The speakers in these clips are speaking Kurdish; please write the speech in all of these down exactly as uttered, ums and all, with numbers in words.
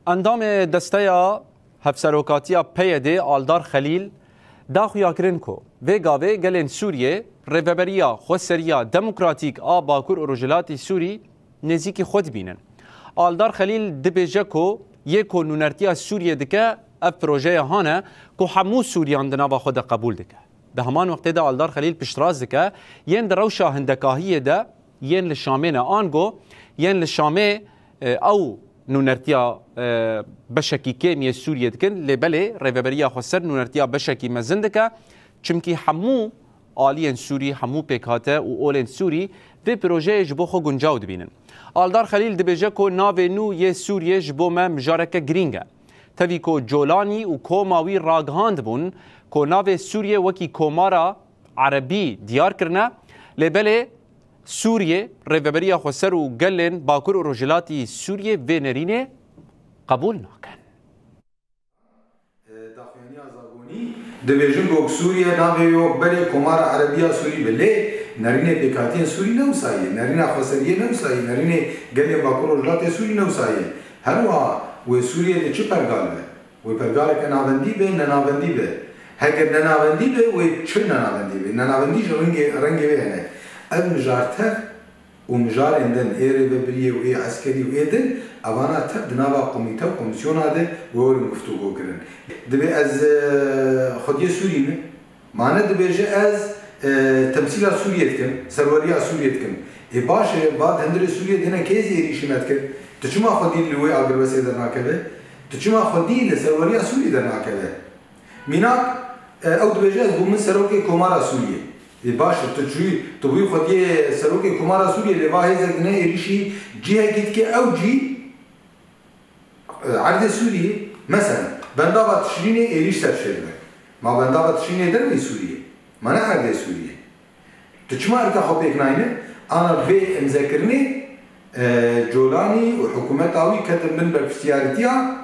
Endamê desteya hevserokatiya P Y D'ê Aldar Xelîl da xuyakirin ku vê gavê gelên Sûriyê rêveberiya xweseriya demokratîk a Bakur û Rojhilatî Sûrî nêzîkî xwe dibînin. Aldar Xelîl dibêje ku yê ku nûnertiya Sûriyê dike ev projeya han e ku hemû Sûriyan di nava xwe de qebûl dike. Di heman wextê de Aldar Xelîl piştrast dike yên di rewşa hindekahiyê de yên li Şamê ne, ango yên li Şamê, e, ew nûnertiya, e, beşekî kêm yê Sûriyê dikin, lê belê Rêveberiya Xweser nûnertiya beşekî mezin dike, çimkî hemû aliyên Sûrî, hemû pêkhate û olên Sûrî vê projeyê ji bo xwe guncaw dibînin. Aldar Xelîl dibêje ku navê nû yê Sûriyê ji bo me mijareke girîng e. Tevî ku Colanî û koma wî ragihandibûn ku navê Sûriyê wekî komara erebî diyar kirine, lê belê Sûriyê, Rêveberiya Xweser û gelên Bakur û Rojhilatî Sûriyê vê nerînê qebûl nakin. Daxuyaniya Zagonî dibêjin ku Sûriye navê yok belê Komara Erebiya Sûrî be, lê nerînê pêkhatiyên Sûrî ne wisa ye, nerîna xweseriyê ne wisa ye, nerînê gelê Bakur Rojhilatê Sûrî ne wisa ye. Her wiha wê Sûriye di çi pergal be? Wê pergaleke navendî be, nenavendî be. Heger nenavendî be, wê çi nenavendî be? Nenavendî ji rengê, rengê wê hene. Ev mijar tev û mijarên din, ê rêvebiriyê û ê eskerî û ê din, evana tev di nava komîte û komîsyona de wê werin guftûgo kirin. Dibê ez, e, xwediyê Sûrî me. Mane dibêje ez, e, temsîla Sûriyê dikim, serweriya Sûriyê dikim. Ê baş e, va di hundirê Sûriyê de ne kê zî êrîşî me dikir. Tu çima xwedî li wê agirbestê dernakeve? Tu çima xwedî li serweriya Sûrî dernakeve? Mînak, e, ew dibêje ez bûme serokê Komara Sûriyê. Ê baş e, tu çûyî, tu bûyî xwediyê serokê Komara Sûriyê, lê va hêzek dine êrîşî cihekî dike, ew cî, e, erdê Sûriyê, mesela, bendava Tişrînê êrîş ser çêdibe. Ma bendava Tişrînê derveyî Sûriyê. Ma ne erdê Sûriyê. Tu çima erka xwe pêk nayne? Ana vê imzekirinê, e, Colanî û hikûmeta wî ketin bin berpirsiyarîtiya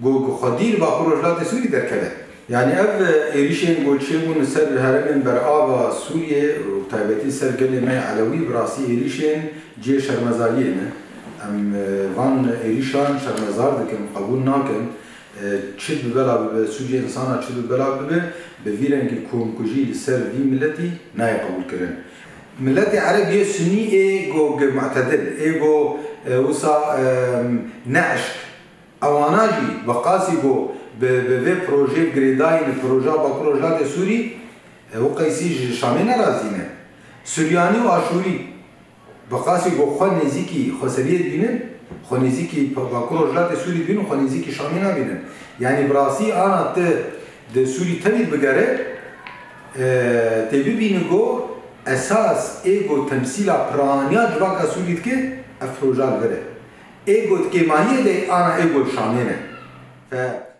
ku, ku xwedî li Bakur Rojhilatê Sûrî derkeve. Yanî ev, e, êrîşên ku çêbûn li ser herêmên berava Sûriyê û bi taybetî ser gelê me yê Elewî bi rastî êrîşên cihê şermezariyê ne. Em, e, van êrîşan şermezar dikin, qebûl nakin. E, çi bi bela bibe, sûcê însana çi bi bela bibe, bi vî rengî komkujî li ser vî miletî nayê qebûlkirin. Miletê Ereb yê Sunî ê go ge mu'tedil, ê go, e, wisa, e, ne eşk. Ewana jî bi qasî go bi, bi vê projeyê girêdayî li proja Bakur Rojhilatê Sûrî, e, û qeysî ji Şamê nerazî ne. Suryanî û Aşûrî. Bi qasî ku xwe nêzîkî xweseriyê dibînin, xwe nêzîkî pa-, Bakur Rojhilatê Sûrî dibînin, xwe nêzîkî Şamê nabînin. Yanî bi rastî ana tu di Sûrî tevî bigere, e, tê bibînin ku esas ê ku temsîla piraniya civaka Sûrî dike, ev proja li vir e. Ê ku di kêmahiyê de ana ê ku li Şamê ne. Fe